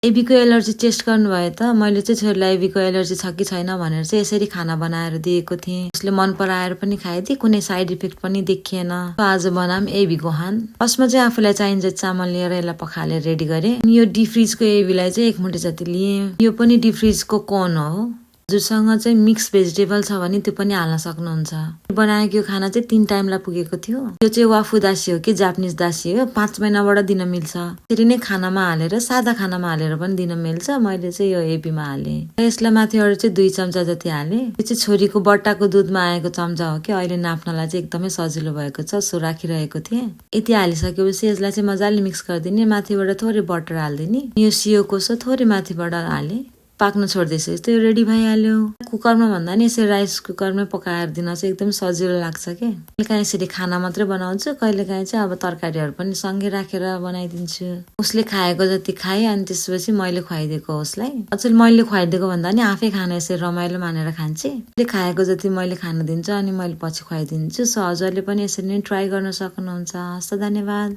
एबीको allergy test गर्नुभयो त? मैले चाहिँ छोरीलाई एबीको एलर्जी छ कि छैन भनेर चाहिँ यसरी खाना बनाएर दिएको थिएँ। उसले मन पराएर पनि खाइदिए, कुनै साइड इफेक्ट पनि देखिएन। आज बनाम एबी गोहान। फर्स्टमा चाहिँ आफूलाई चाहिन्छ चामल लिएर यसलाई पखालेर रेडी गरेँ। यो डिफ्रिजको एबीलाई चाहिँ 1 मुठी जति लिएँ। यो पनि डिफ्रिजको कोन हो। हजुरसँग चाहिँ मिक्स भेजिटेबल छ भने त्यो पनि हाल्न सक्नुहुन्छ। बनाएको यो खाना चाहिँ 3 टाइमलाई पुगेको थियो। यो चाहिँ वाफु दासी हो कि जापानिज दासी हो, 5 महिनाबाट दिन मिल्छ। त्यसरी नै खानामा हालेर सादा खानामा हालेर पनि दिन मिल्छ। मैले चाहिँ यो एबीमा हालेँ। यसलाई माथिबाट चाहिँ 2 चम्चा जति हालेँ। यो चाहिँ छोरीको बट्टाको दुधमा आएको चम्चा हो कि अहिले नाप्नलाई चाहिँ एकदमै सजिलो भएको छ, सो राखिरहेको थिएँ। यति हालिसकेपछि यसलाई चाहिँ मजाले मिक्स गरिदिने, माथिबाट थोरै बटर हालिदिने। यो सियो कोसो थोरै माथिबाट हालेँ, पाक्न छोड्दैछु। यस्तो रेडी भइहाल्यो। कुकरमा भन्दा नि यसरी राइस कुकरमै पकाएर दिन चाहिँ एकदम सजिलो लाग्छ के। कहिलेकाहीँ यसरी खाना मात्रै बनाउँछु, कहिलेकाहीँ चाहिँ अब तरकारीहरू पनि सँगै राखेर बनाइदिन्छु। उसले खाएको जति खाएँ अनि त्यसपछि मैले खुवाइदिएको उसलाई। अचेल मैले खुवाइदिएको भन्दा नि आफै खान यसरी रमाइलो मानेर खान्छे। उसले खाएको जति मैले खान दिन्छु अनि मैले पछि खुवाइदिन्छु। सो हजुरले पनि यसरी नै ट्राई गर्न सक्नुहुन्छ। हस् त, धन्यवाद।